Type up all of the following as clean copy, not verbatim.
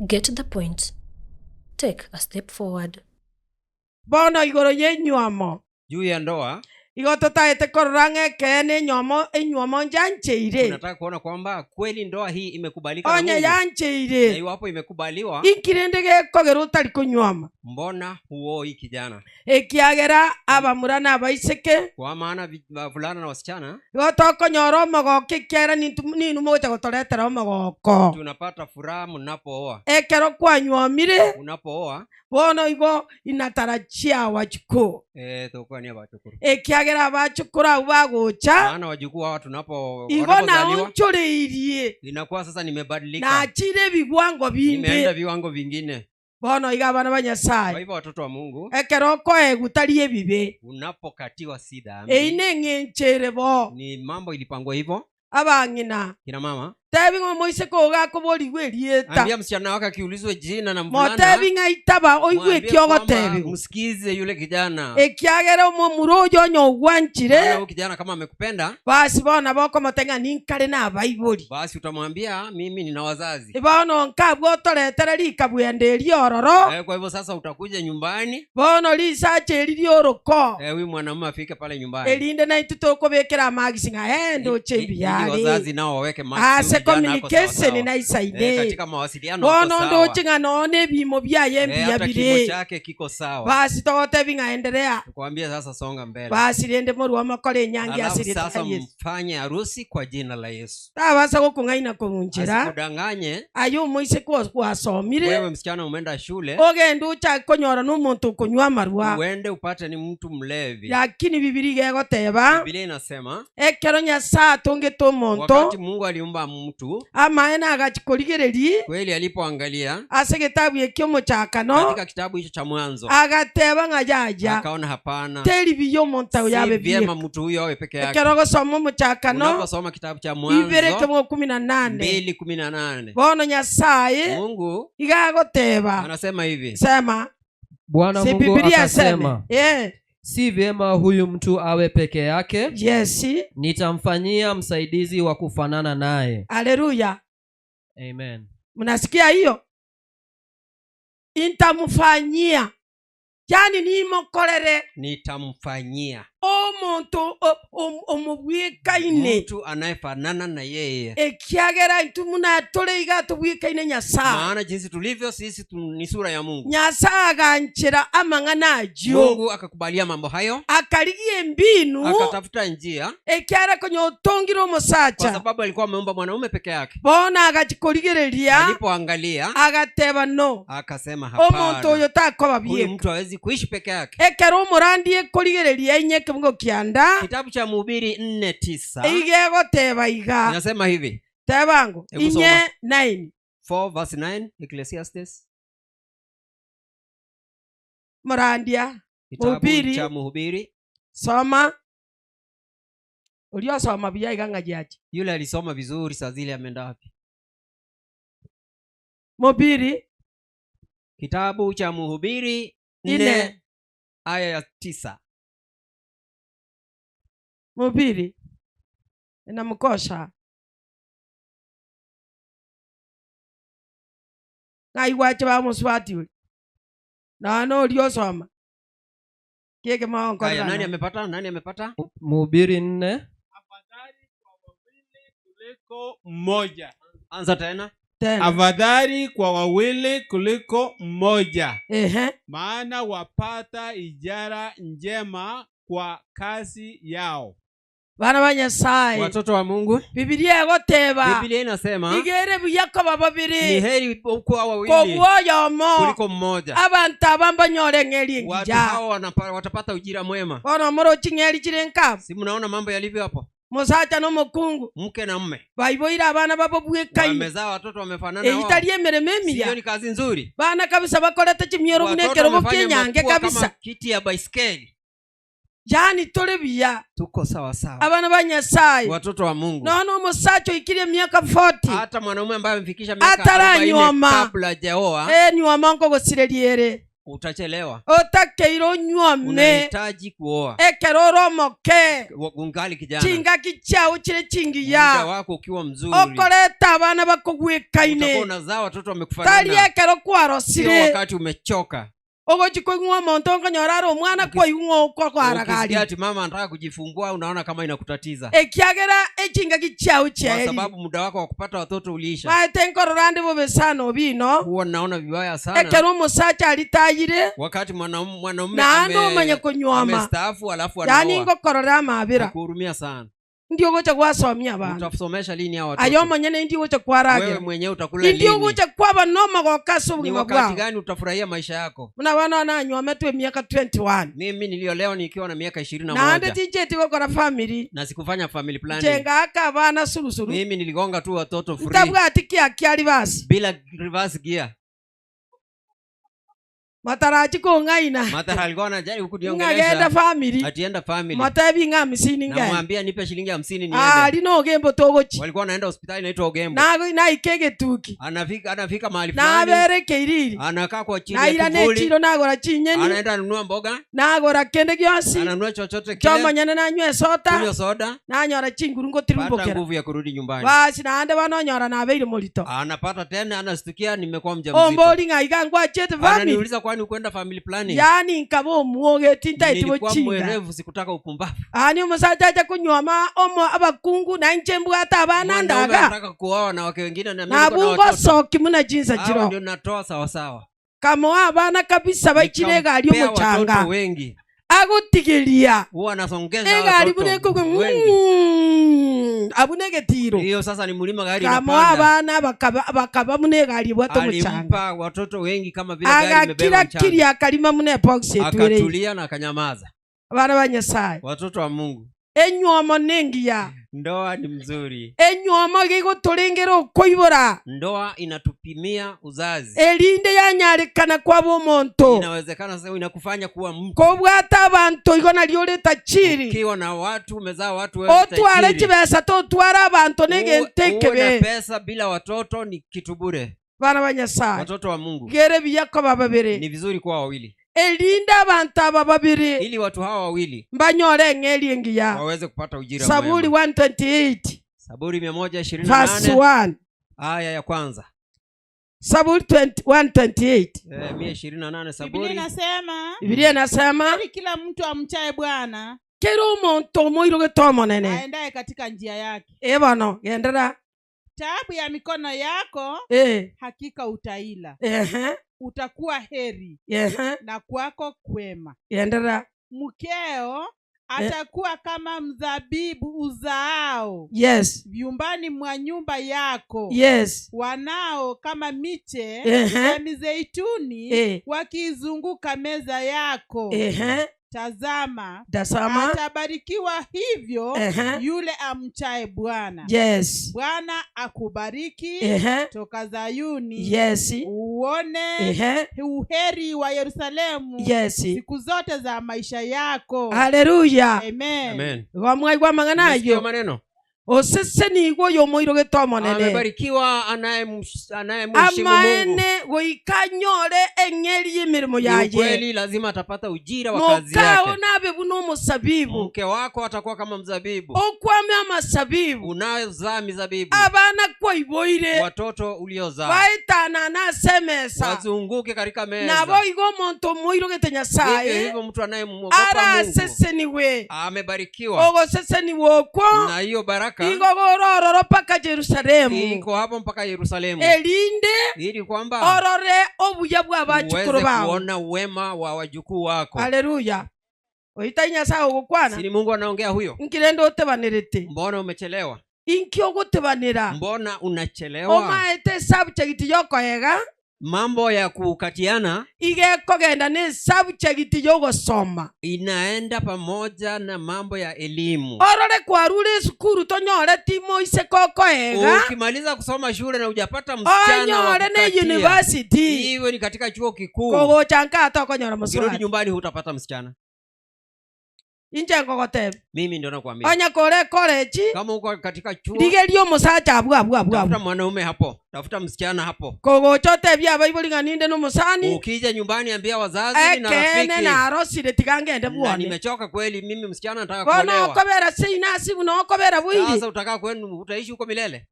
Get the point. Take a step forward. Bono igoro y'enyuomo. Juu ya ndoa. Igo totaete korora ng'a ekeene enyomo enyuomo njancheire. Tunataka kuona kwamba kweli ndoa hii imekubalika na Onye Mungu. Na yancheire, iwapo imekubaliwa, inki rende gekogera otari konyuoma? mbona huoi kijana? Ekiagera abamura na abaiseke Kwa maana vi- wavulana na wasichana igo tokonyora omogoko ekiagera nintu ninwe mogocha gotoretera omogoko. tunapata furaha mnapooa. Ekero kwanyuomire, Unapooa bono igo inatarajia abachukuu. Eh, tokwania abachukuru. Ekiagera abachukuru abwo bagocha, Maana wajukuu hawa tunapo igo wanapozaliwa naonchoreirie, inakuwa sasa nimebadilika. nachire ebigwango Nimeenda binde. viwango vingine. Bono iga abana ba Kwa Nyasaye, hivyo watoto wa Mungu, ekero okoegwa tari ebibe, unapokatiwa si dhambi. eyio neng'encho ere bo. Ni mambo ilipangwa hivyo. Abang'ina, Kina mama, tebi ng'a omoiseke ogo gakoborigwa erieta, ambia msichana wake akiulizwe jina na mvulana, motebi ng'a itaba oigwe mwambie eki kwamba ogotebigwa. msikize yule kijana. Ekiagera omomura oyo onye ogwanchire, Maana huyu kijana kama amekupenda, basi bono nabo okomotebia ng'a ninkare nabaibori. basi utamwambia mimi nina wazazi. Bono nkabwo otoretere rikabwenda eri ororo, Eh, kwa hivyo sasa utakuja nyumbani, bono risacha eri ri'oroko, eh, huyu mwanamume afike pale nyumbani. erinde naintwe tokobekera amagisi ng'a ee ndoche Ili mbuya are. wazazi nao waweke max, Ase huyu kijana ako sawa communication sawa. Eh, naisaine. katika mawasiliano ako Bono sawa. ndoche ng'a noo nebimo biaye Eh, mbuya hata kimo bire. chake kiko sawa. Basi togotebi ng'a endelea. Tukwambie sasa songa mbele. Basi rende morue omokore enyangi Alafu ase erieta sasa ria Yesu. mfanye harusi kwa jina la Yesu. Tabasa gokong'aina korwa nchera, Asikudanganye aye omoiseke gwasomire, wewe msichana umeenda shule, ogende ochake konyora nomonto okonywa amarwa. uende upate ni mtu mlevi. Lakini Bibilia iga egoteba, Biblia inasema ekero Nyasae atongete omonto, wakati Mungu aliumba mtu, amaene agachia korigereria kweli alipoangalia ase egetabu ekio omochakano, katika kitabu hicho cha Mwanzo, agateba ng'a yaya, akaona hapana, teri buya omonto oyo si abe vyema bieka. mtu huyo awe peke yake. Ekero ogosoma omochakano, Unaposoma kitabu cha ibere Mwanzo ekemo kumi na nane, mbili kumi na nane bono Nyasaye Mungu iga agoteba, anasema hivi, sema Bwana si Mungu Biblia aseme akasema, eh, si vyema huyu mtu awe peke yake, yes, nitamfanyia msaidizi wa kufanana naye. haleluya. Amen. Mnasikia hiyo? Intamufanyia, yani nimokorere nitamfanyia omonto omobwekaine, mtu anayefanana na yeye, ekiagera intwe buna tore iga tobwekaine Nyasaye. maana jinsi tulivyo sisi tu, ni sura ya Mungu. Nyasaye aganchera amang'ana ayio, Mungu akakubalia mambo hayo, akarigia embinu, akatafuta njia, ekiagera konya otongire kwa omosacha, sababu alikuwa ameumba mwanaume peke yake. bono agachia korigereria, Alipoangalia agateba no, akasema omonto hapana, oyo takoba huyu bieka. mtu hawezi kuishi peke yake. Ekero omorandi ekorigereria inye ekebungo kianda, Kitabu cha Mhubiri 4:9 iga egoteba iga, inasema hivi, tebango Hebu soma. inye 9 4 verse 9 Ecclesiastes, morandia kitabu Mhubiri. cha Mhubiri. soma uliosoma buya iga ng'a giacha. Yule alisoma vizuri saa zile ameenda wapi? Mhubiri Kitabu cha Mhubiri ine 4 aya ya 9. Mhubiri inamkosha ng'ai gwache bamoswati ori nonya oria osoma keke Haya, mogonkorera nani nonya. amepata? Nani amepata? Mhubiri 4 Afadhali kwa wawili kuliko mmoja. Anza tena. Tena. Afadhali kwa wawili kuliko mmoja, Ehe. maana wapata ijara njema kwa kazi yao. Bana ba Nyasaye, Watoto wa Mungu, Bibilia egoteba Biblia inasema igere buya koba ni babere heri kuwa wawili kobua oyomo, kuliko mmoja. abanto aba mbanyore eng'eri Watu engiya. hao wanapa, watapata ujira mwema. Bono morochi ng'eri chire nkabo, Si mnaona mambo yalivyo hapo? mosacha na omokungu Mke na mme baiboire abana babo bwekaine, wamezaa watoto wamefanana eyio wao. tari emeremo Sio emiya ni kazi nzuri? bana kabisa bakorete chimioro buna Watoto ekerogo wamefanya ki'enyange mapua kabisa, kama kiti ya baiskeli. yaani tore buya Tuko sawa sawa, abana ba Nyasaye. watoto wa Mungu. Nono omosacha oikirie emiaka 40 Hata mwanaume ambaye amefikisha miaka Ataranyoma. 40 kabla hajaoa eh, nyuoma nkogosireria ere. Utachelewa. Otakeire onywome Unahitaji kuoa ekero ore omoke, ungali kijana, chingaki chiao chire muda chingiya, wako ukiwa mzuri, okoreta abana utakuwa bakogwekaine, unazaa watoto tari wamekufanana, ekero sio kwarosire wakati umechoka. ogochi koigwa omonto nkonyora are omwana kwaigwa Ukisikia okoaragari ati mama anataka kujifungua, unaona kama inakutatiza, ekiagera echingaki chiao kwa chiaeri sababu muda wako wa kupata watoto uliisha. maete nkorora ande bobe sana obino Huwa naona vibaya sana ekero omosacha aritayire wakati mwanaume mwanaume naende omanye ame- konywoma amestaafu alafu yaani anaoa. ngokorora amabira Nakuhurumia sana. ndi ogocha gwasomia abana Utasomesha lini hao aye watoto? omonyene ndi ogocha Wewe kwaragera mwenyewe utakula indi lini? ogocha kwaba nomogoka ase Ni obogima wakati bwao gani utafurahia maisha yako? buna bono nanywometwe emiaka 21 Mimi niliolewa nikiwa na miaka ishirini na naende moja tincheti gokora family na sikufanya family planning. nchengaka abana surusuru Mimi niligonga tu watoto free ntabwati kiakiari basi bila reverse gear. matarachi kong'aina Martha alikuwa anajaribu ng'agenda kuniongelesha family atienda family, matebi ng'a hamsini ng'ende namwambia nipe shilingi 50 niende. ari nogembo togochi Walikuwa wanaenda hospitali inaitwa Ogembo. naika egetuki Anafika anafika mahali fulani, nabere ekeiriri anakaa kwa chini ya naira kivuli, nechiro nagora chinyeni anaenda anunua mboga, nagora kende gionsi ananunua chochote kile, chiomonyene nanywa esota kunywa soda, nanyora chinguru pata ngotirumbokera nguvu ya kurudi nyumbani. basi naende bono onyora nabeire morito Anapata tena, anastukia nimekuwa mjamzito. ombori ng'a iga ngwachete family Ananiuliza, kwani ukwenda family planning? yaani nkaba omuogeti ntaeti Nilikuwa bochinga mwerevu, sikutaka upumbavu. ani omosacha acha konywoma omo abakungu nainche mbwate abana Mwanaume ndaga anataka kuoa na wake wengine na mimi niko na nabo watoto. ngosoki muna chinsa Hao chiro ndio natoa sawa sawa. kamoa abana kabisa baichire egari Nikampea omochanga watoto wengi. agotigeria Huwa anasongeza egari buna watoto ekogwe wengi. abu na egetiro Hiyo sasa ni mlima gari kamoa inapanda. abana bakaba bakaba muna egari ebwate omochanga Alimpa watoto wengi kama vile gari imebeba agakira mchanga. kiri akarima muna ebox etwere Akatulia na akanyamaza. abana ba nyasaye Watoto wa Mungu, enywomo nengiya ndoa ni mzuri. enywomo gegotorengera okoibora Ndoa inatupimia uzazi. erinde yanyarekana kwaba omonto Inawezekana sasa inakufanya kuwa mtu. kobwata abanto igo nario ore tachiri Ukiwa na watu umezaa watu wewe ni otware tajiri. chibesa totware abanto Uwe negento uwe na ekebe pesa bila watoto ni kitu bure. bana ba nyasaye Watoto wa Mungu gere buya koba babere ni vizuri kuwa wawili, erinde abanto aba babere ili watu hawa wawili mbanyore eng'eri engiya waweze kupata ujira saburi mwema. 128 Saburi 128 verse 1 aya ya kwanza. Saburi 20 128 Eh, 128 Biblia Saburi inasema bibilia inasema heri kila mtu amchaye Bwana kera omonto omoirogete omonene aendaye katika njia yake. ebono gendera Taabu ya mikono yako eh hakika utaila, ehe utakuwa heri ehe na kwako kwema. gendera Mkeo atakuwa kama mzabibu uzaao yes vyumbani mwa nyumba yako, yes wanao kama miche ehe ya mizeituni eh wakiizunguka meza yako. ehe Tazama, tasama atabarikiwa hivyo ehe yule amchaye Bwana. yes Bwana akubariki ehe toka Zayuni, yes uone ehe uheri wa Yerusalemu yes siku zote za maisha yako. haleluya Amen. Amen. gomwaigwa mang'ana Umesikia ayo maneno? oseseniigwe oyo omoirogete omonene Amebarikiwa anayemheshimu Mungu. amaene goika anyore eng'eri y'emirimo Ni yaye ukweli lazima atapata ujira wa kazi mokao yake. nabe buna omosabibu Mke wako atakuwa kama mzabibu, okwame amasabibu unayozaa mizabibu, abana kwaiboire watoto uliozaa baetanana ase emesa wazunguke katika meza. nabo igo omonto omoirogete Vivyo nyasaye hivyo mtu anayemwogopa Mungu araseseniwe amebarikiwa, ogoseseniwe okwo na hiyo baraka igo gorororo mpaka jerusalemu iko hapo mpaka Yerusalemu, erinde ili kwamba orore obuya bwa abachukuru uweze bao kuona wema wa wajukuu wako. haleluya oitai nyasaye ogokwana Si ni Mungu anaongea huyo? nkirende otebanerete Mbona umechelewa? inki ogotebanera Mbona unachelewa? omaete esubject yokoega Mambo ya kukatiana igekogenda na esubject yogosoma inaenda pamoja na mambo ya elimu. orore kwarure esukuru tonyoreti moise kokoega Ukimaliza kusoma shule na hujapata msichana wa onyore na kukatia, university iwe ni katika chuo kikuu, kogocha nkaa tokonyora ukirudi moswati nyumbani hutapata msichana. Inche nkogotebia, Mimi ndio nakwambia, onye kore ekorechi, kama uko katika chuo, rigeria omosacha abwo abwo abwo tafuta abwo. mwanaume hapo, tafuta msichana hapo. Kogocha otebie abaibori ng'a ninde nomosani, Ukija nyumbani, ambia wazazi na ekeene rafiki, narosire tiga ngende na bwone. nimechoka kweli, mimi msichana nataka Bono kuolewa. okobera seino ase buna okobera bwairi, Sasa utakaa kwenu, utaishi huko milele?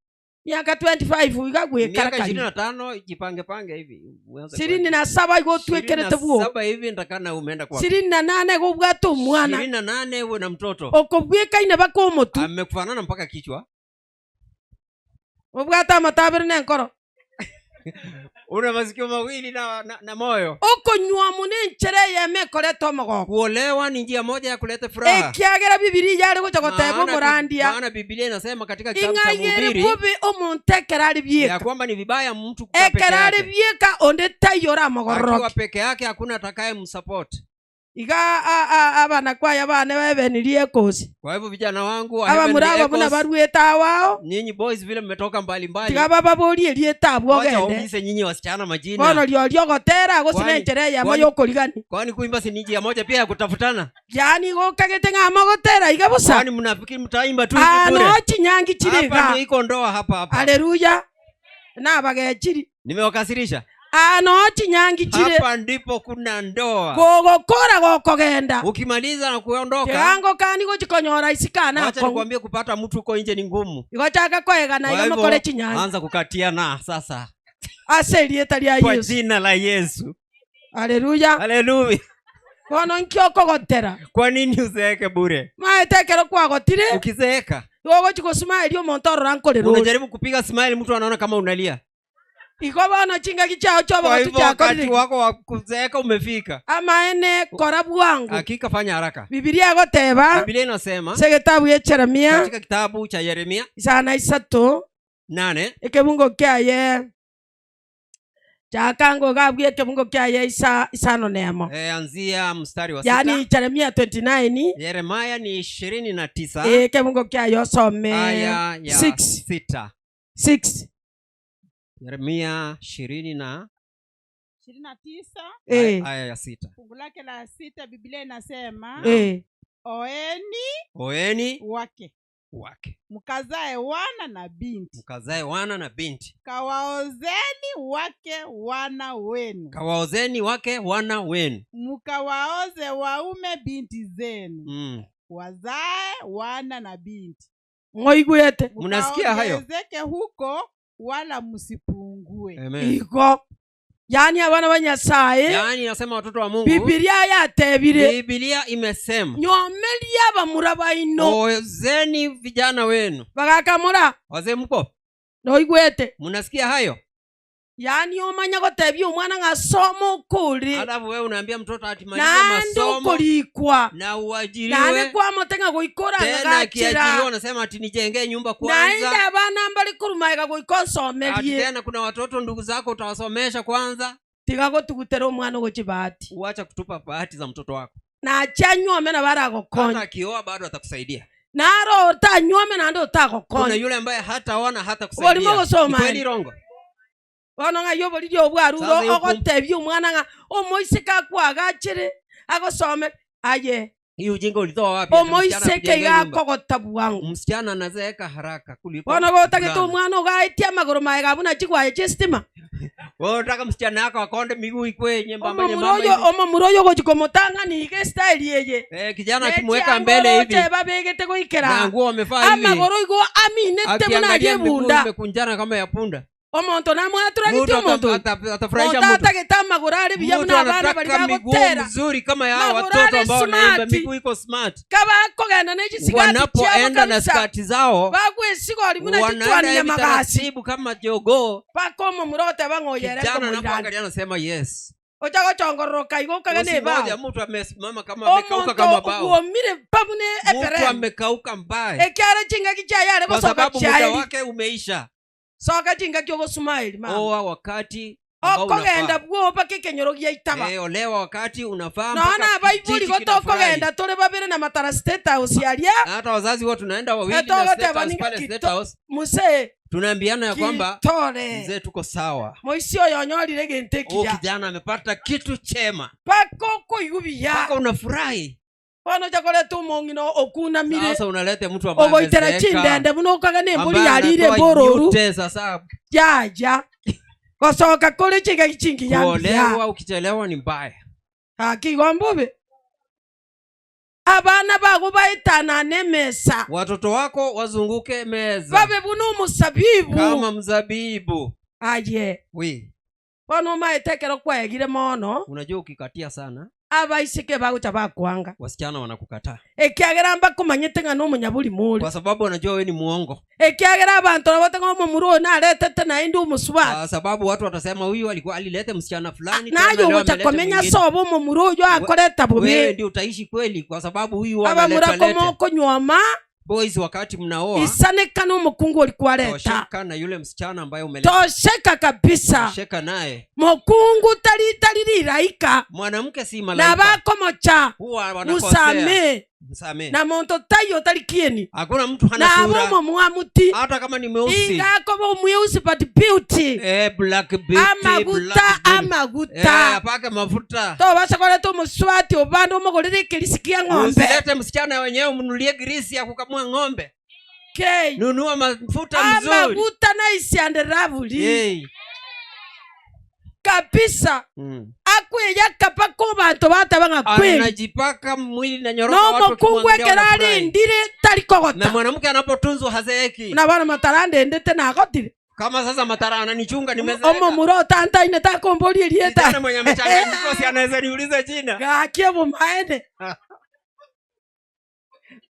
miaka 25 iga Miaka gwekara ishirini kari. na tano jipange pange hivi uanze Sirini kwenda. na saba igo Ishirini otwekerete na bwo. saba hivi nitakana umeenda kwako. Sirini na nane igo obwate omwana. 28 uwe na mtoto Okobwekaine baka omotu. amekufanana mpaka kichwa, Obwate amatabere na enkoro. una masikio mawili na moyo. Okonywa muna enchera eyemo ekoreta omogoko. Kuolewa ni njia moja ya kuleta furaha. Ekiagera Bibilia yare gocha goteba Maana omorandia maana Biblia inasema katika kitabu cha ing'ai ere Mhubiri bobe omonto ekero are ya bieka kwamba ni vibaya mtu kukaa peke ekero are yake. bieka onde taiyo Akiwa oramogororoke peke yake hakuna atakaye msupport. iga abana kwaya bane babenirie ekosi Kwa hivyo vijana wangu wa Heavenly abamura aba buna Echoes, baruete awao nyinyi boys vile mmetoka mbali mbali, tiga bababorie erieta abwo wacha ogende waulize nyinyi wasichana bono majina, rioria ogotera gose na Kwani- enchera eyemo kwani- yokorigani kwani kuimba si ni njia moja pia ya kutafutana? yaani igo okagete ng'a mogotera iga bosa Kwani mnafikiri mtaimba tu hivi Ah, bure? no chinyangi chire Hapa iga ndio iko ndoa hapa hapa. aleluya nabagechiri Nimewakasirisha. Ah, no chinyangi chire Hapa ndipo kuna ndoa. gogokora gokogenda Ukimaliza na kuondoka, kigango kani gochikonyora isikana wacha akong'u nikwambie, kupata mtu huko nje ni ngumu. igo chaka koegana Kwa iga hivyo, mokore chinyangi anza kukatiana sasa ase erieta ria kwa Yesu jina la Yesu. aleluya Haleluya. bono nki okogotera Kwa nini uzeeke bure? maete ekero kwagotire Ukizeeka igo ogochi gosmile omonto orora nkorera ore unajaribu kupiga smile, mtu anaona kama unalia. Igo bono chingaki chiao Kwa chiobogotu hivyo wakati chiakorire wako wa kuzeeka umefika. amaene kora bwangu Hakika fanya haraka. Bibilia egoteba Biblia inasema ase egetabu ya Jeremia katika kitabu cha Yeremia isana isato 8 ekebungo kiaye chakango gabwie ekebungo kiaye isa isano nemo anzia mstari wa 6. yaani Jeremia 29 Yeremia ni 29 ekebungo kiaye osome aya ya 6 6. 6 Yeremia ishirini na 29 aya ya 6. fungu lake la 6 Biblia inasema oeni Oeni wake wake mkazae wana na binti, mkazae wana na binti, kawaozeni wake wana wenu, kawaozeni wake wana wenu, mkawaoze waume binti zenu, wazae wana na binti. Mwaiguete Mnasikia hayo? Mkaongezeke huko wala msipungue. Amen. Igo yaani abana ba Nyasaye Yaani nasema watoto wa Mungu, Bibilia yatebire Biblia imesema nyomeria abamura baino ozeni vijana wenu. bagakamura Wazee mko noigwete mnasikia hayo? Yaani omanya gotebia omwana ng'a soma okore Alafu wewe unaambia mtoto ati malize naende masomo okorikwa na naende uajiriwe, kwamotenga goikora tena akiajiriwa ng'agachera unasema ati nijengee nyumba naende kwanza. abana mbari korumaega goika Ati onsomerie tena kuna watoto ndugu zako utawasomesha kwanza. tiga gotugutera omwana ogochi bahati Uacha kutupa bahati za mtoto wako. nachi anywome nabo Hata aragokonya akioa bado atakusaidia. naro otanyuome naende Kuna otagokonya yule ambaye hataona hata Olimo kusaidia. gosoma Ni kweli rongo? Bono ng'ai oboriri obwarure Sasa yuko- ogotebia omwana ng'a omoiseke akwagachere agosome aye Hii ujinga ulitoa wapi? Ati msichana omoiseke akujengee iga nyumba. akogota bwango Msichana anazeeka haraka kuliko bono gotagete mvulana. omwana ogaetie amagoro maega buna chigwaye chiestima Wewe unataka msichana wako akonde miguu ikwe nyembamba omomura nyembamba oyo hivi. omomura oyo ogochi komotang'ani iga estyle eye Kijana akimweka mbele hivi babegete na goikera nguo amevaa hivi, amagoro igo aminete buna akiangalia aria miguu ebunda imekunjana kama ya punda, omonto namwaturagete mtu omonto atafurahisha omonto mtu. atagete amagoro are buya Mtu buna abana bari anataka miguu bagotera mzuri kama ya hawa Magoro watoto are ambao wanaimba, smart. miguu iko smart. kabakogenda nechisigati chiabo Wanapoenda na kabisa skati zao bagwesigori buna wanaenda chitwanire hivi magasi taratibu kama jogoo. paka omomura ogoteba ng'oyere Kijana nkomoirani anapoangalia anasema yes. ocha gochongororoka igo okage na Usingoje ebao mtu amesimama kama amekauka kama omonto bao, bwomire pa buna mtu eperemu amekauka mbaya ekiare chingaki chiaye are kwa gosoka sababu muda chiaeri wake umeisha. soka chingaki ogosumaili mama Oa wakati ambao okogenda unafaa. bwoba kekenyoro gia itaba Olewa wakati unafaa noona mpaka abaibori kijiji gote kinafurahi. okogenda tore babere na matara state house aria Na hata wazazi huwa tunaenda wawili na Etogo State teba House ninga pale kito- State House, muse tunaambiana ya kwamba kitore mzee, tuko sawa, moisi oyo onyorire gento huyu ekiya kijana amepata kitu chema, paka okoigwa buya mpaka unafurahi. Bono ocha koreta omong'ina okunamire, Sasa unalete mtu ambaye ogoitera amezeeka, chindende buna okagena embori ambaye yarire anatoa embororu, nyute sasa. yaya. Gosoka kore chingaki chingiya mbuya. Kuolewa ukichelewa ni mbaya. Gaki igo mbobe. Abana bago baetanane emesa, Watoto wako wazunguke meza babe buna omosabibu. kama mzabibu. Aye. We, Bono omaete ekero kwaegire mono, unajua ukikatia sana abaiseke bagocha bakwanga, wasichana wanakukataa ekiagera mbakomanyete ng'a nomonyaborimo ore. kwa sababu wanajua wewe ni muongo. Ekiagera abanto nabote ng'a omomura oyo naretete naende omosubati. Kwa sababu watu watasema huyu alikuwa alilete msichana fulani, tena Naye leo ogocha ameleta komenya mwingine. ase obe omomura oyo akoreta Wewe bobe. ndio utaishi kweli, kwa sababu huyu Abamura analeta lete. komokonyuoma Boys, wakati mnaoa isaneka nomokungu ori kwareta. tosheka na yule msichana ambaye umeleta, Tosheka kabisa. tosheka naye. Mokungu tari tari riraika. Mwanamke si malaika, Nabakomocha huwa wanakosea. musame Msamee. na monto taiyo tari kieni. Hakuna mtu hana Nabo sura, omomwamuti hata kama ni mweusi. igakoba omweusi but beauty. Eh, black beauty, Amaguta black beauty. Eh, amaguta. apake mafuta. Tobasa koreta omoswati obande omogorere ekerisi kia ng'ombe. Usilete msichana wenyewe umnunulie grisi ya kukamua ng'ombe. Kei. Nunua mafuta mzuri. Amaguta nice and lovely. Hey. Kabisa. Mm. Akweyaka mpaka abanto bataba ng'a kweri. Anajipaka mwili na nyoroka watu Nomokungu wakimwangalia ekero wanafurahi. arendire tari Na kogota. mwanamke anapotunzwa hazeeki. Na bono matarandendete nagotire. Kama sasa matara ananichunga nimezeeka. Omomura otantaine takomboria Kijana erieta. mwenye amechanganyika si anaweza niulize jina. Gaki obomaene.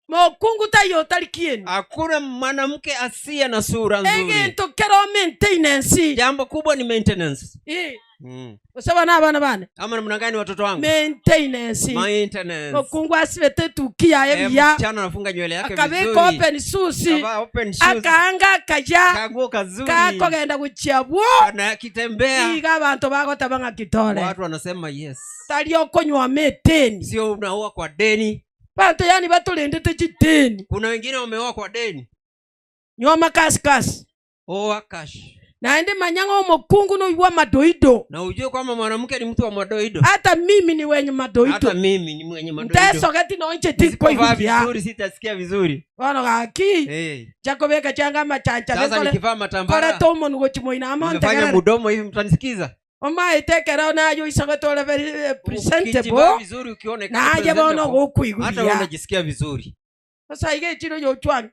Mokungu taiyo otari kieni. Hakuna mwanamke asiye na sura nzuri. Egento kero maintenance. Jambo kubwa ni maintenance. Eh, Mm. gose bana abana bane. Ama namna gani watoto wangu? Maintenance. Maintenance. Mokungu asibete etuki yaye Eh, buya. msichana anafunga nywele yake Akabeka vizuri. open susi. Kavaa open shoes. Akaanga akaya. Kaguo kazuri. Kakogenda gochia bwo. Anakitembea. Iga abanto bagoteba ng'a kitore. Watu wanasema yes. Tari okonywa eteni. Sio unaoa kwa deni. Banto yani batorendete chiteni. Kuna wengine wameoa kwa deni. Nywa kasi kasi. Oa cash. Naende manya ng'a omokungu noigwa madoido. Na ujue kwamba mwanamke ni mtu wa madoido. Hata mimi ni wenye madoido. Hata mimi ni mwenye madoido. Ntesogeti nonche Nisipovaa tinkoiguria. vizuri sitasikia vizuri. Bono gaki. Hey. Chakobeka changa amachancha Sasa bekore. nikivaa matambara Koreta omonu gochimoina amo nimefanya ntegerere. mdomo hivi mtanisikiza. Omaete ekero naye oisogete ore very Ukijivaa presentable. vizuri ukionekana Naye bono presentable, hata wewe gokoiguria. unajisikia vizuri. Sasa iga echiro yochwani.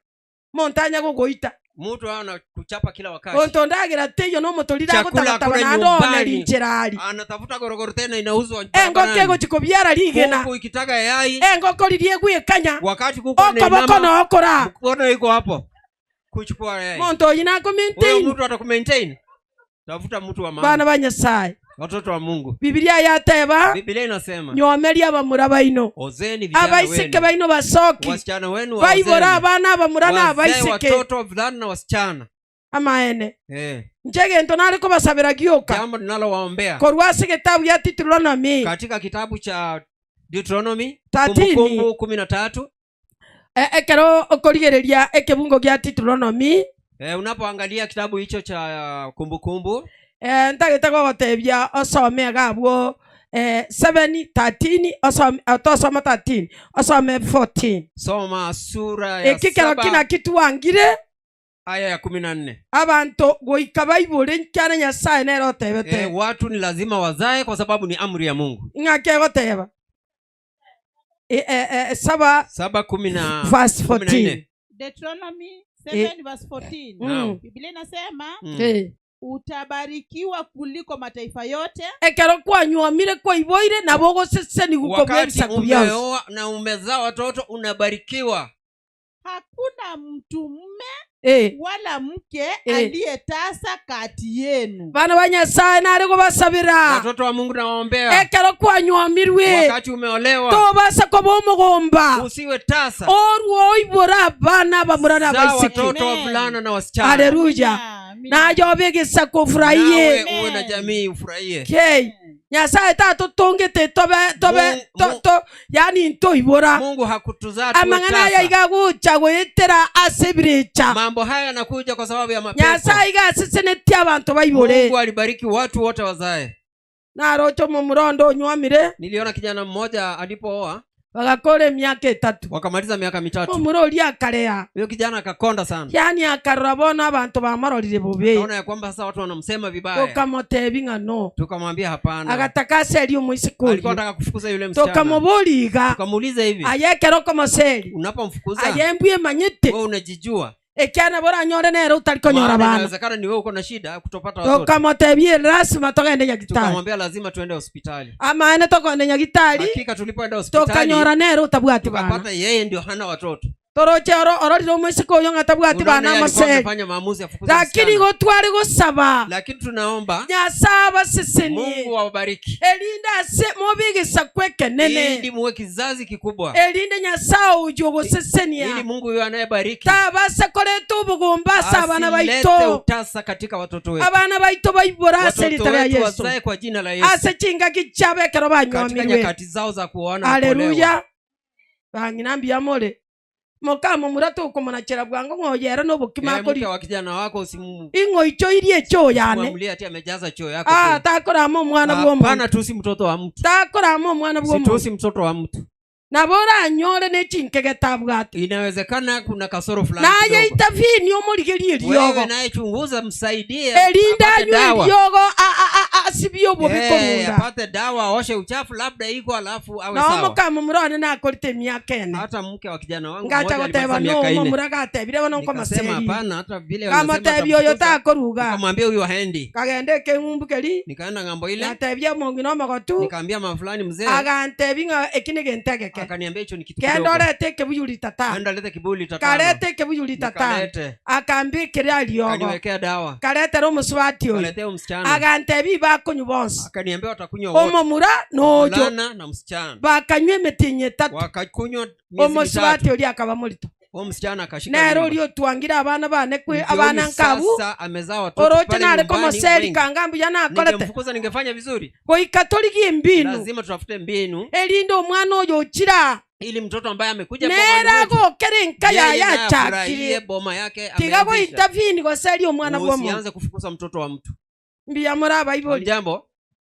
Monto anya gogoita. Mtu anakuchapa kila wakati. Onto ndagira teiyo nomotorire Chakula agotagataba hakuna naende one nyumbani. rinchera ari. Anatafuta gorogoro tena inauzwa Engoko barabarani. egochi kobiara rigena. Kuku ikitaga yai Engoko riria egwekanya. wakati kuku Okoboko anainama nookora. mkono iko hapo kuchukua yai. Monto oyi Huyo nakomaintain. mtu atakumaintain. Tafuta mtu wa Bana maana. ba Nyasaye. Watoto wa Mungu. Bibilia yateba Biblia inasema nyomeria abamura baino. ozeni vijana Abaiseke wenu. baino basoki. Wasichana wenu Baibora waozeni. abana abamura na Wazae abaiseke. watoto wavulana na wasichana. Amaene. Eh. Inche egento nare kobasabera gioka. Jambo ninalowaombea Korwa ase egetabu gia Deuteronomy katika kitabu cha Deuteronomy 13. Kumbukumbu 13 Ekero okorigereria ekebungo gia Deuteronomy eh, unapoangalia kitabu hicho cha kumbukumbu ntagete gogotebia osome iga abwo 7:13 osome otosoma 13 osome 14 soma sura ya eki kero saba kina kitwangire aya ya 14. abanto goika baibore nkiana Nyasaye nere otebete Eh, watu ni lazima wazae kwa sababu ni amri ya Mungu. ng'aki egoteba saba saba kumi na verse 14. 14 Deuteronomy 7 verse 14. Naam. Biblia inasema Mm. utabarikiwa kuliko mataifa yote Ekero kwanywomire kwaiboire nabo ogoseseni Wakati gukobwa bionsi. umeoa na umezaa watoto unabarikiwa. Hakuna mtu mume wala mke aliyetasa kati yenu. Bana ba Nyasaye nare gobasabira. Watoto wa Mungu nawaombea. Ekero kwanywomirwe Wakati umeolewa tobasa koba omogomba. usiwe tasa. Orwo oibore abana abamura na Zaa abaiseke. watoto Amen. wavulana na wasichana. Haleluya. Amina. Naye obe egesaku ofurahie. Nawe uwe na jamii ufurahie. Kei. Nyasaye tatotongete tobe tobe to, to, yani ntoibora. Mungu hakutuzaa tuwe Amang'ana aya tasa. iga gocha goetera ase ebirecha. Mambo haya yanakuja kwa sababu ya mapepo. Nyasaye iga asesenetie abanto baibore. Mungu alibariki watu wote wazae. Naroche omomurondo onywamire. Niliona kijana mmoja alipooa. Bagakora emiaka etato. Wakamaliza miaka mitatu. Omura oria akarea. Huyo kijana akakonda sana. Yaani akarora bono abanto bamororire bobe. Akaona ya kwamba sasa watu wanamsema vibaya. Tokamotebi ng'a no. Tukamwambia hapana. Agataka aserie omoiseke Alikuwa oria. anataka kufukuza yule msichana. Tokamoboria iga, Tukamuuliza hivi, Aye ekero okomoseria, unapomfukuza aye embwa emanyete, wewe unajijua? ekiagera nabo oranyore nere otari konyora Maana abana. inawezekana ni wewe uko na shida ya kutopata watoto. Tokamotebia lasima togende nyagitari. Tukamwambia lazima tuende hospitali. Amaene tokogenda nyagitari, Hakika tulipoenda hospitali tokanyora nere otabwati bana. tukapata yeye ndio hana watoto. Toroche oro ororire omoiseke oyo ng'a tabwati Unaona bana yeye alikuwa amaseri. amefanya maamuzi afukuze Lakini msichana. igo tware gosaba Lakini tunaomba Nyasaye abasesenie Mungu awabariki erinde ase mobe egesaku ekenene ili muwe kizazi kikubwa, erinde Nyasaye oyo ogosesenia ili Mungu huyo anayebariki tabase koreta obogomba ase abana asilete baito utasa katika watoto wetu. abana baito baibore ase Watoto erita ria wetu Yeso wazae kwa jina la Yesu ase chingaki chiabo ekero katika banywomirwe. nyakati zao za kuoana na kuolewa. Haleluya. Bang'ina mbuya more. Mokamomura tokomonachera bwango ng'a oyo ere nobokima Eh, mke akori. wa kijana wako usimu Ing'o icho irie echoo yane. usimuamulie ati amejaza choo yako. Ah, takorama omwana bwa omonto. Hapana, tusi mtoto wa mtu. Takorama omwana bwa omonto. Situsi mtoto wa mtu. Nabo oranyore ne chinkege tabwate. Inawezekana kuna kasoro fulani Naye kidogo. itafini omorigerie Wewe eriogo. naye chunguza, msaidie Erinde apate anywe dawa. eriogo a- a- a- asibie obobe Eh, korunda. apate dawa aoshe uchafu labda iko alafu awe Nao sawa. mokamomura one nakorete emiaka ene. Hata mke wa kijana wangu Ngacha mmoja goteba alimaliza no miaka ine. omomura gatebire bono Nikasema nkomaseri. hapana, hata vile wanasema Kamotebia oyo atamfukuza. takoruga. Nikamwambia huyu haendi. Kagenda ekeng'umbu keri Nikaenda ng'ambo ile, natebia omong'ina omogotu nikaambia mama fulani mzee, agantebia ng'a eki negento egeke. akaniambia hicho ni kitu Kenda kidogo. orete ekebuyu rita tano. Enda lete kibuyu lita tano. Karete ekebuyu rita tano. Nikalete. Akambikera eriogo. Akaniwekea dawa. Karetera omosubati oyo. Kaletea huyu msichana. Agantebia bakonywa bonsi. Akaniambia watakunywa wote. Omomura noyo. Mvulana na msichana. Bakanywa emetienyi etato. Wakakunywa miezi Omosubati mitatu. oria akaba morito. Huyo msichana akashika Nere mimba. oria otwangire abana bane kwe Ndio abana huyu nkabu Sasa amezaa watoto oroche pale nare nyumbani komoseri wengi. kanga mbuya nakorete Ningemfukuza ningefanya vizuri. goika torigie embinu Lazima tutafute mbinu erinde omwana oyo ochira ili mtoto ambaye amekuja bomani nere mwetu, agokere enka yeye yaye naye afurahie achakire boma yake tiga ameanzisha. goita fini goseria omwana bwa omonto Usianze kufukuza mtoto wa mtu. mbuya more abaibori Jambo,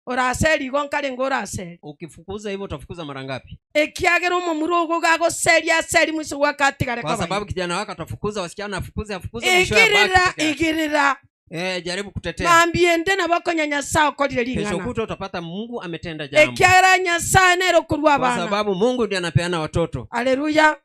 oraseri igo nkare ngo oraseri ukifukuza hivyo utafukuza mara ngapi? ekiagera omomura ogo gagoseria aseri mwiso gwakatigare Kwa kabaino sababu kijana wako atafukuza wasichana, afukuze afukuze, mwisho abaki igirira peke yake. igirira Eh, jaribu kutetea. mambia ende nabo konya nyasaye okorire Kesho ring'ana kutwa utapata Mungu ametenda jambo, ekiagera nyasaye nere okorwa kwa abana sababu Mungu ndiye anapeana watoto. aleluya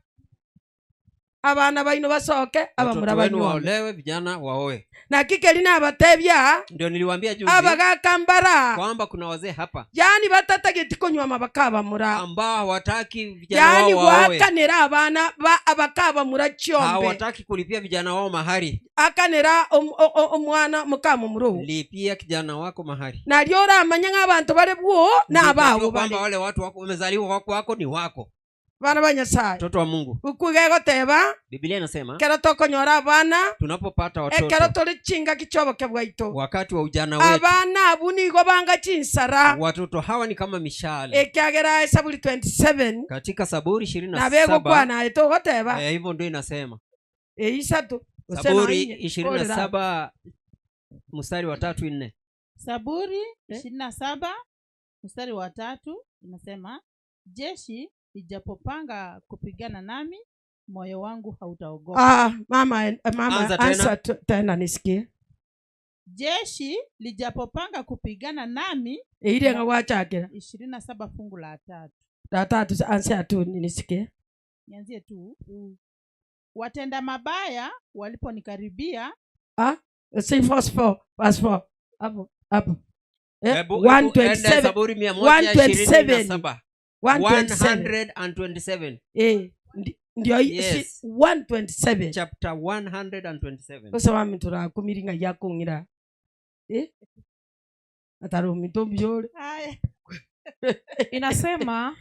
abana baino basoke abamura Watoto wenu banyuome waolewe, vijana waoe. naki keri nabatebia Ndio niliwaambia juzi abagaka mbara kwamba kuna wazee hapa yaani batatageti konywama bakabamura ambao hawataki vijana yaani wao waoe, gwakanera abana ba abakabamura chiombe hawataki kulipia vijana wao mahari. akanera omwana mukamomura ogo Lipia kijana wako mahari. nario oramanye ng'a abanto bare bwo Ndio nabago utajua bare kwamba wale watu wako wamezaliwa wako wako ni wako, bana ba nyasaye mtoto wa Mungu. ukuiga egoteba Biblia inasema ekero tokonyora abana tunapopata ekero watoto tore chingaki chioboke bwaito wakati wa ujana wetu, abana abu nigo banga chinsara watoto hawa ni kama mishale. ekiagera esaburi 27 Katika Saburi ishirini na nabo saba egokwana aye togoteba eh, hivyo ndio inasema eisato gose Saburi noinye ishirini na korera saba mstari wa tatu nne. Saburi Eh? 27 mstari wa tatu inasema, jeshi lijapopanga kupigana nami, moyo wangu hautaogopa. Ah, mama, mama, Anza tena. ansa tena nisikie. Jeshi lijapopanga kupigana nami, Eire ng'a gwachakera. 27 fungu la tatu. La tatu ansa tu nisikie. Nianzie tu. Watenda mabaya waliponikaribia, Ah, say verse 4, verse 4. Hapo, hapo. Eh, Hebu- hebu enda 127. Zaburi mia moja ishirini na 127. saba. 127. 127. Eh, ndio hii, Yes. si 127. Chapter 127. Gose wamitura kumiringa yakong'ira. Eh? Ataro mitombi yore. haya Inasema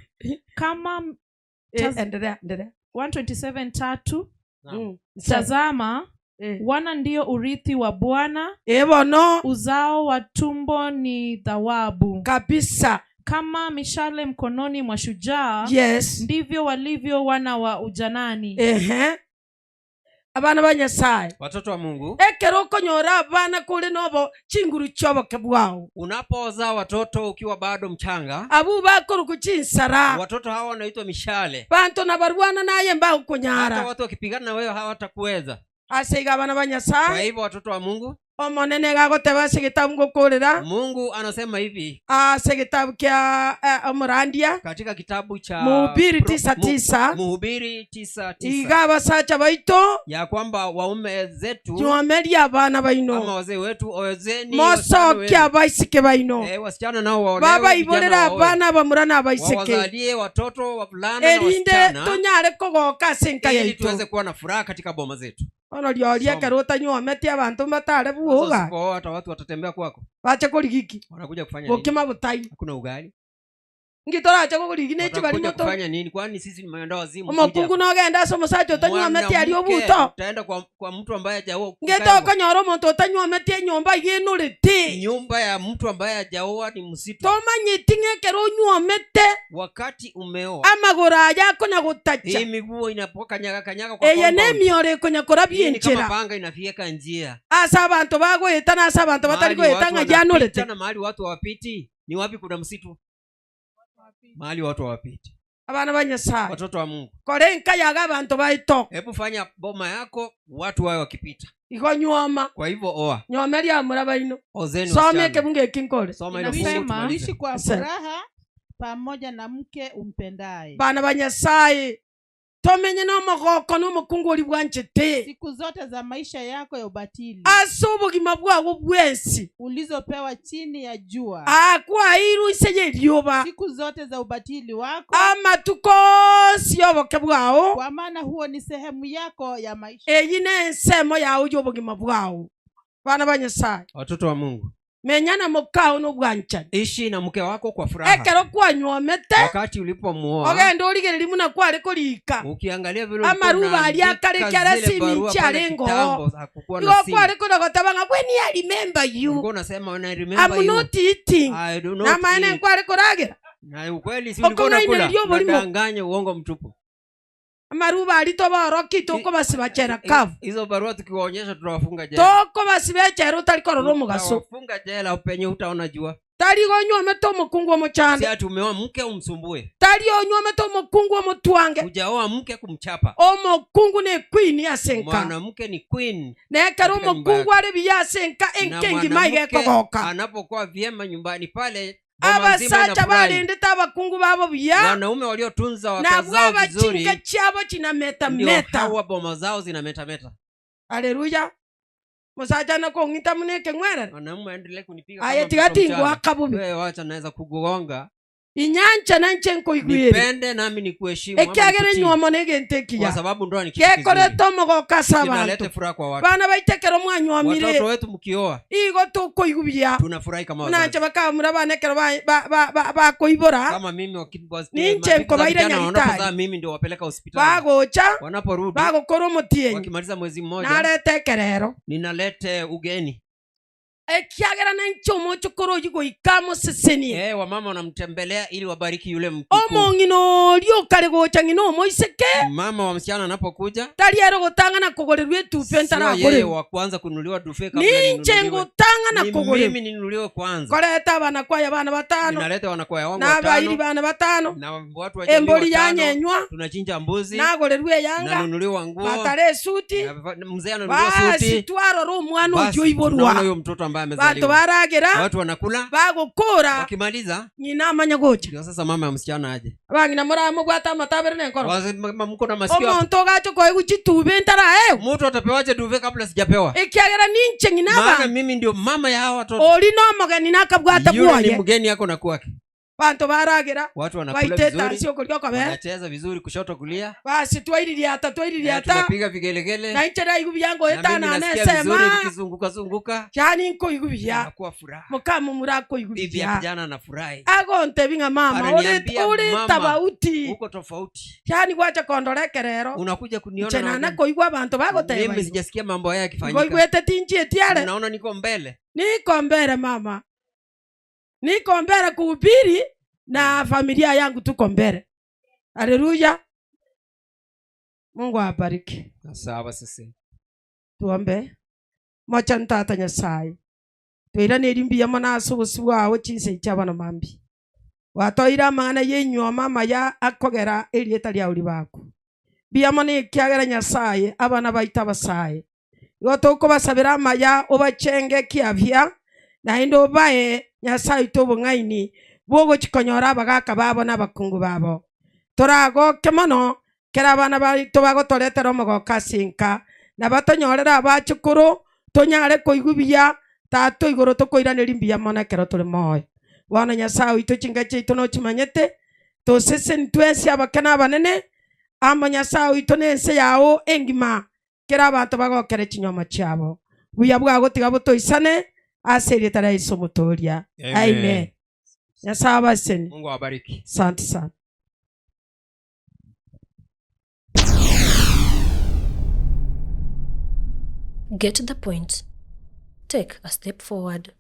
kama Eh, Taz- endelea, endelea. 127 tatu Naam. Sawa. tazama Eh. wana ndio urithi wa Bwana, Eh, bono uzao wa tumbo ni thawabu. kabisa. Kama mishale mkononi mwa shujaa, Yes. ndivyo walivyo wana wa ujanani. Ehe. Abana ba Nyasae. Watoto wa Mungu, Ekero okonyora abana kore nobo chinguru chi'oboke bwao. Unapozaa watoto ukiwa bado mchanga, Abwo bakorokwa chinsara. Watoto hawa wanaitwa mishale. Banto nabarwana naye Hata mbagokonyara. watu wakipigana na wewe hawatakuweza. Ase igo abana ba Kwa Nyasae, hivyo watoto wa Mungu, Omonene iga agoteba ase egetabu ngokorera, Mungu anasema hivi ase egetabu kia eh, omorandia katika kitabu cha Mhubiri Pro- tisa tisa Mhubiri 9:9 iga abasacha baito ya kwamba waume zetu nywomerie abana ama baino wazee wetu owezeni wasichana mosokie wenu. abaiseke baino Eh, wasichana nao waolewe, babaiborere vijana waoe. abana abamura na abaiseke wawazalie watoto wavulana na erinde wasichana tonyare kogoka ase enka ili yaito tuweze kuwa na furaha katika boma zetu. Bono rioria Soma. ekero otanywometi abanto mbatare Sasa buoga usipooa hata watu watatembea kwako, bache korigiki wanakuja kufanya nini? bokima botai Hakuna ugali, nki torache kokorigi ne chibari watakuja moto kufanya nini? Kwani sisi ni maenda wazimu? omokungu nogenda ase omosacha otanywometi aria Mwanamke, obuto utaenda kwa, kwa mtu ambaye hajaoa nge kukaa tokonyora omonto otanywometi enyomba iga enorete nyumba ya mtu ambaye hajaoa ni msitu. tomanyeti ng'a ekero onywomete Wakati umeoa amagoro aya akonya hii gotacha miguu inapokanyaga kanyaga kwa eye compound. nemioro ekonya korabia Hii ni kama enchera panga inafieka njia. ase abanto bagoeta na ase abanto batari Mahali goeta watu ng'a yanorete wanapita na mahali watu hawapiti, ni wapi kuna msitu? Mahali watu hawapiti. Abana ba Nyasaye, Watoto wa Mungu, kora enka yago abanto baito hebu fanya boma yako watu wawe wakipita. igo nywoma Kwa hivyo oa, nyomeria amura baino ozeni soma wasichana. ekebunga eki nkore Soma hilo Inasema, fungu tumalize. Ishi kwa Sasa. furaha pamoja na mke umpendaye bana ba Nyasaye tomenye nomogoko nomokungu ori bwanchete siku zote za maisha yako ya ubatili ase obogima bwago bwensi ulizopewa chini ya jua akwairwe ise yerioba siku zote za ubatili wako amatuko onsi oboke bwao kwa maana huo ni sehemu yako ya maisha eyi ne ensemo yao ya obogima bwao bana ba Nyasaye Watoto wa Mungu, menya na mokao nobwanchani ishi na mke wako kwa furaha. ekero kwanywomete Wakati ulipomuoa, ogende origereria muna kware korika ukiangalia vile ulikuwa amaruba aria unaandika akare kera zile simu barua inche pale arengo. kitambo, hakukuwa na igo simu. kware kona goteba ng'a when I remember you Ulikuwa unasema when I remember I'm you, not eating I do not namaene eat. nkware koragera Na ukweli si Oko ulikuwa unakula, unaineriria oborimo. unadanganya uongo mtupu. amaruba aria toboroki tokobasiba chera kavu Hizo barua tukiwaonyesha tutawafunga jela. tokobasiba echera otari korora omogaso Tutawafunga jela penye utaona jua. tari igo onywomete omokungu Si omochando ati umeoa mke umsumbue. tari onywomete omokungu omotwange Hujaoa mke kumchapa. omokungu ne queen ase enka Mwanamke ni queen. nekero Katika nyumba omokungu are buya ase enka Na enka engima iga mwanamke ekogoka anapokuwa vyema nyumbani pale boma nzima abasacha inafurahi. barendete abakungu babo buya Wanaume waliotunza wake nabwo zao abachinka vizuri chiabo ndio chinametameta hawa boma zao zinametameta. aleluya mosacha nakong'ita muna ekeng'werere Wanaume aendelee kunipiga kama aye mtoto tiga mchanga. tingwaka bobe Wewe wacha naweza kukugonga. inyancha nanche nkoigwere Nipende nami nikuheshimu ama ekiagera nikutii. enywomo na egento Kwa ekiya sababu ndoa ni kitu kizuri. gekoreta omogoka ase Kinaleta abanto furaha kwa watu. bana baitekero mwanywomire Watoto wetu mkioa igo tokoigubia tunafurahi kama wazazi. nanche bakamura bana ekero bakoibora Kama mimi Ninche mabibi za nkobaira vijana Nyaritari. wanapozaa mimi ndio wapeleka hospitali. bagocha Wanaporudi bagokora omotienyi wakimaliza mwezi mmoja nareta ekerero ninalete ugeni. ekiagera nanche omochokoro oywo goika mosesenie Eh, wamama wanamtembelea ili wabariki yule mkuu. omong'ina oria okare gocha ng'ina omoiseke Mama wa msichana anapokuja tari ere gotang'ana kogorerwa etupe sio yeye ntarakorerwa wa kwanza kununuliwa dufe kabla ninche ninunuliwe. ngotang'ana Ni kogorerwa mimi ninunuliwe kwanza. koreta abana kwaya abana batano Ninaleta wanakwaya wangu na abairi watano bana batano na watu wa jamii embori watano. yanyenywa Tunachinja mbuzi, nagorerwa eyanga nanunuliwa nguo, batara esuti na- mzee ananunuliwa basi suti. twarora omwana Basi oyo tunaona oiborwa huyo mtoto ambaye banto amezaliwa. baragera Watu wanakula, bagokora wakimaliza ng'ina amanya gocha ndio sasa mama ya msichana aje. abang'ina moramobwate amatabere nenkoro Waze- mko na masikio hapo. omonto ogacha koegwa chitube ntaraewa Mtu atapewaje duve kabla sijapewa? ekiagera ninche ng'ina Maana abanto mimi ndio mama ya hawa watoto. ori nomogeni nakabwata Yule ni bwoye mgeni yako na kwake. banto baragera Watu wanakula baite vizuri, etansi okoria okobera wanacheza vizuri kushoto kulia, basi twaiririata Eh, twaiririata tunapiga vigelegele na inche ndaigu buya na mimi ngoetanana nasikia vizuri esema vikizunguka zunguka, yani nkoigu buya nakuwa furaha. mukamumura akoigu Bibi ya buya kijana anafurahi, agontebi ng'a mama Ananiambia, ore "Mama, tabauti uko tofauti, yani gwacha kondora ekerero unakuja kuniona inche na nana wageni. koigwa abanto bagoteba Mimi igo. sijasikia mambo haya yakifanyika, Ngoigwete tinchieti are naona niko mbele. niko mbele mama, niko mbele kuhubiri na familia yangu tuko mbele. Haleluya, Mungu awabariki. Sawa sisi. Tuombe. Mochenu Tata Nyasaye, toiranerie mbuya mono ase obosio bwao chinsa echi chia bono mambia. Gwatoeire amang'ana y'enyuomo amaya akogera erieta riao ribakwe. Mbuya mono ekiagera Nyasaye abana baito abasae. Igo tokobasabera amaya obachenge kiafia, naende obae Nyasae oito obong'aini bw'ogochia konyora abagaka babo na abakungu babo. Toragoke mono Ekero abana baito bagotoretera omogoko ase enka, na batonyorere abachukuru, tonyare koigwa buya, Tata o igoro tokoiranerie mbuya mono ekero tore moyo. Bono Nyasae oito chinka chiaito nochimanyete, toseseni twensi abake na abanene, amo Nyasae oito na ense yao engima, kera abanto bagokere chinyoma chiabo. Buya bwago tiga botoisane, ase erieta ria Yeso Omotoria. Amen. Nyasae abasesenie. Mungu awabariki. Asante sana. Get the point. Take a step forward.